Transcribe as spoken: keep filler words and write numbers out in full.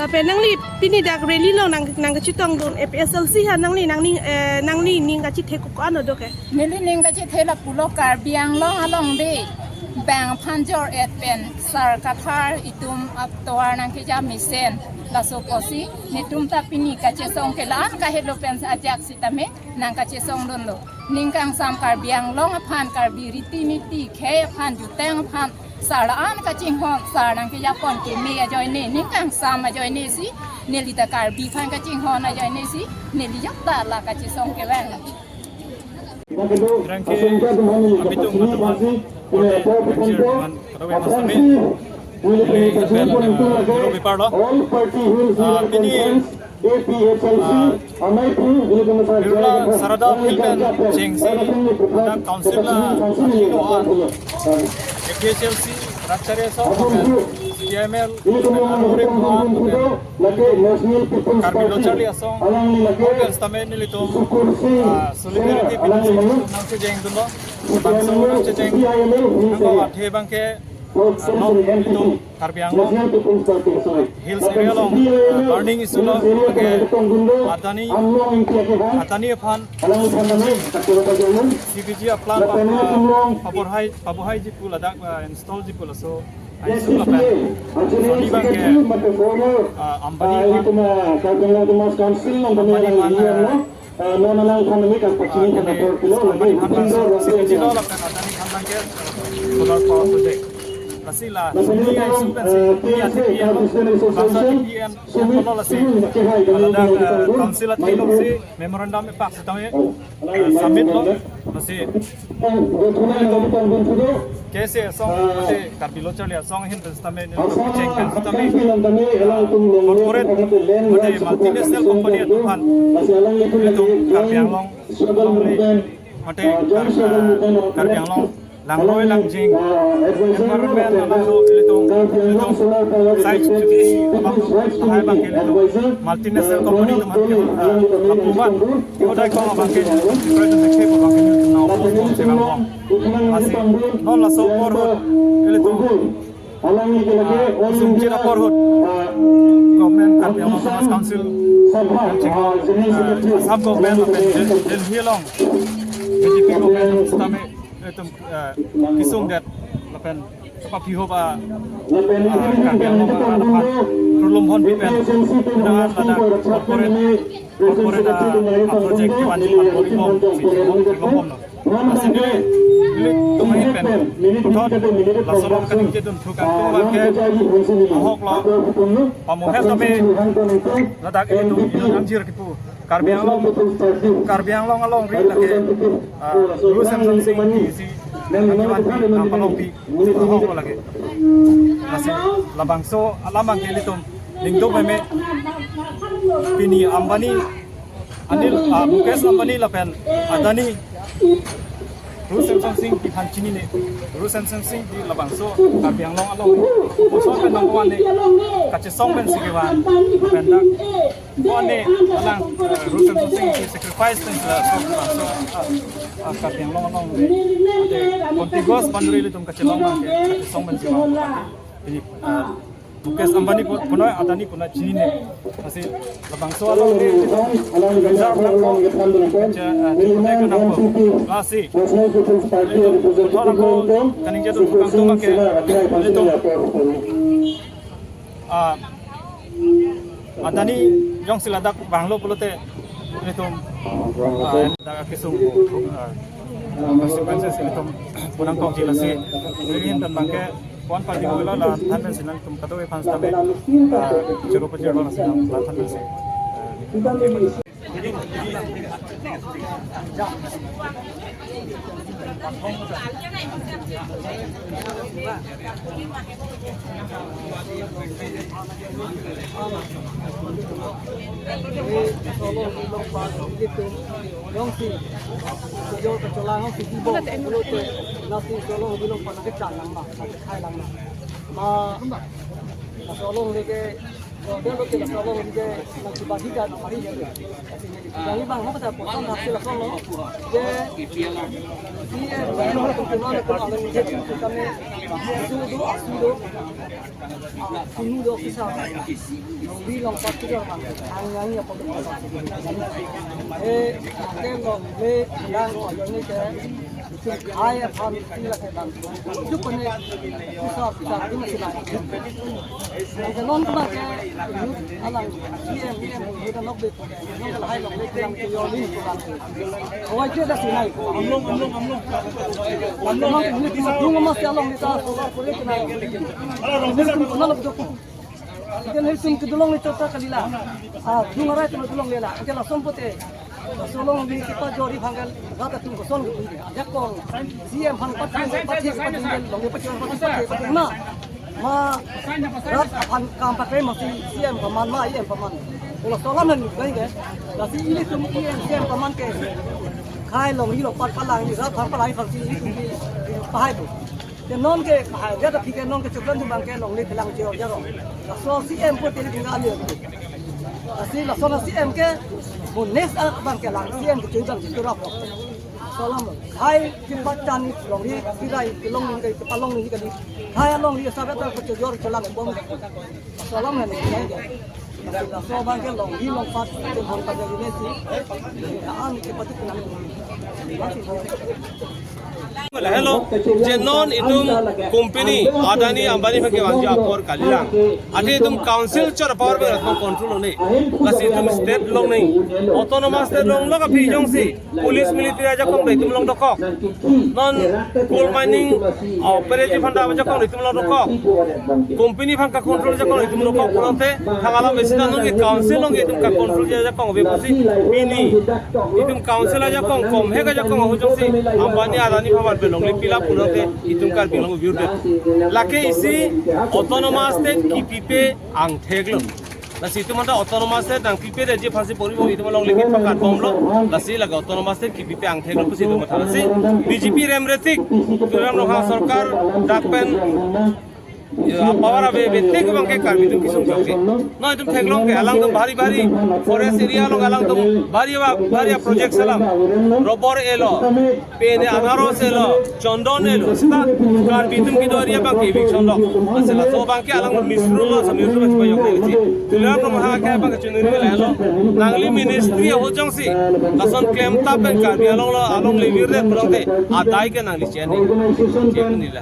Lapen nangli pini dak rally along nang nangkachetongdun A P H L C ha nangli nangning eh nangli ning kachethe ko ko-an do ke? Neli ning kachethe lapulo Karbi Anglong along de bang aphan jor-et pen sar kathar itum atovar nangkeja mesen laso apotsi netum ta pini kachesong ke la-an kahelo pen ajak sitame nangkachesongdunlo. Ning kangsam Karbi Anglong aphan, Karbi riti niti khei aphan, jutang aphan sar la-an kachinghon, sar nangkejapon keme ajoine, ning kangsam ajoine si neli ta Karbi aphan kachinghon ajoine si neli jok ta la kachesong kevang. Rangke abitung atum an, korte, Banjir, man, kadawe mas kami, ini, eh, Zero Bepar lo. Ah, pini, ah, Birla Sarada Hill pen chengsi, ada council la, asilo an, A P H L C, Ratchari Asong, C P I M L, Arore Kuan, Karbi Lo Charli Asong, organ sitame nelitum, ah, solidarity pinisi nangchejengdunlo. Bangso nangchejeng nangkok athe abangke, ah, non itum Karbi Anglong Hills area along, ah, burning issue lo, lake Adani, Adani aphan C B G a plant, ah, pabohai, pabohaiji pu ladak, ah, installji pu laso, ah, issue lapen Sony abangke, ah, Ambani aphan, Ambani aphan, ah, ah, kene Ambani aphan laso C B G lo lapen Adani aphan abangke solar power project. Lasi la Sony a issue pensi, ah, T P M, bangso T P M, apotlo lasi, ah, ladak, ah, council athengno si memorandum epak sitame, ah, submit lo, lasi K S A Asong, mate Karbi Lo Charli Asong ahin pen sitame, nelitum kecheng pen sitame, ah, corporate, mate multinational company atum aphan, nelitum Karbi Anglong, longle, mate Kar-, ah, Karbi Anglong langroi langjing environment alangso ilitum, ilitum science abang, lahai abangke ilitum multinational company atum aphan ke, ah, lapu amat, ihodak ko abangke, president ke abangke ilitum nang oppose bom si vang bom. Lasi non laso apor ahut ilitum, ah, sumchit apor ahut government Karbi Anglong Autonomous Council, ah, Assam government lapen Del-, Delhi along B J P government sitame itum, eh, kesungdet lapen kapapihop a, ah, Karbi Anglong arat aphan, Rulum Hon Bipen, pinangan ladak corporate, corporate, ah, project kevan kevan bor-i bom si bom, bom lo. Lasi neli, nelitum ahin pen puthot laso along kaningjedunthu kangtung abangke, ahok lo, pamuhet tame ladak ilitum Inut Angjir kipu Karbi Anglong, Karbi Anglong alongri lake, ah, Ru Semsonsing Ingti si nangkevanpi, nangpalongpi ahok lo lake. Lasi labangso alam abangke ilitum ningduk meme, pini Ambani, Anil, ah, Mukesh Ambani lapen Adani Ru Semsonsing Ingti aphan chinine. Ru Semsonsing Ingti labangso Karbi Anglong along opposition pen number one ne, kachesong pensi kevan, pen dak one alang, eh, Ru Semsonsing Ingti sacrifice pensi la so, so, ah, ah, Karbi Anglong along ne, ante contiguous boundary ilitum kachelong abangke kachesong pensi kevan. Pini, ah, Mukesh Ambani pu-, punoi, Adani punoi chinine. Lasi labangso along ne ilitum reserve nangkok, kache-, ah, chepute ke nangkok. Lasi ilitum puthot nangkok kaningjedunthu kangtung abangke ilitum, ah, Adani jongsi ladak vanglo pulote ilitum, ah, dak kesung, ah, consequences ilitum pu nangkokji. Lasi neli ahin pen abangke ko-an party ko-an lo, la than pensi nangtum kadokave aphan sitame, ah, choro pachirlo, lasi nang la than pensi, ah, Jadi bang, apa tak potong hasil langsung lo? Jadi, ini, ini, ini, kami Sudo, sudo. Sunu do kisa. Di long pati do man. Ang yang ya pati. Eh, telo le lang ko yoni ke. Hai aphan sila ke bang. Juk ko ne. Kisa kisa di masih lang. Ang non ko ke. Alang C M, C M, kita nok be. Nong kal hai long le lang ke yoni ko bang. Oi ke da sinai. Amlong, amlong, amlong. Amlong, amlong. Amlong mas ya long ni ta solar project na. Ala long. Amlong, amlong. Ikan hai sum kedulong ni chota kalila. Ah, dung arai tu kedulong lela. Ikan lason pote. Lason long ni kita jori panggal rata tung kosong gitu. Ajak kong C M pang pat pang pat pang pat pang long ni pat pang pat pang na. Ma rat aphan kam pakai masih C M paman ma E M paman. Kalau solam nan ni kai ke. Lasi ilitum E M C M paman ke. Khai long ni lo pat palang ni rat pang palang pang si ilitum ni pahai tu. Te non ke, ha, dia ta phi ke non ke chuklan tu bang ke longle thelang cheo jaro. Laso C M ko tele tinggal le. Lasi laso na C M ke, mo next a bang ke lang C M ke chuklan tu rap. Solam. Hai, kim bat chan ni longle, kirai, kilong ni ke, palong ni ke di. Hai, longle sa ta ko chojor cholang bom. Solam na ni ke. Laso bang ke long hi long pat ke bang pada ini si. Ang ke pati kenang. Hello, je non itum company Adani Ambani aphan kevangji apor kalilang. Athe itum council chot power be atum control lo ne. Lasi itum state longle. Autonomous state longlo ka phi jongsi. Police military ajakong itum long dokok. Non coal mining, oh, pereji phanda ajakong itum long dokok. Company aphan ka control ajakong itum long dokok pulote, thang alam isi ta non ke council along itum ka control ajakong ave pusi pini. Itum council ajakong kom he ajakong ahut jongsi Ambani Adani aphan pen longle pila pulote itum Karbi Anglong viewers. Lake isi autonomous state kipipe angthek lo. Lasi itum anta autonomous state nangpipe detji aphansi pori bom itum along lagi pakat bomlo. Lasi lake autonomous state kipipe angthek lo pusi itum matha. Lasi B J P rem retik, Tuliram Ronghang sorkar dak pen, ya, power ave betik bang ke Karbi itum kisung joke. Non itum theklong ke alangtum bhari bhari forest area along alangtum bhari ba bhari project selam. Rubber elo. Pen anaros elo, chondon elo, seta Karbi atum kedo area bang ke eviction lo. Asal laso bang ke alang misru lo, asal misru lo, sipai yok lagi. Tuliram Ronghang ke bang ke chunuri lo. Nangli ministry ahut jongsi lason klem ta pen Karbi Anglong lo, along le virdet pulote adai ke nangli cheni. Cheni la.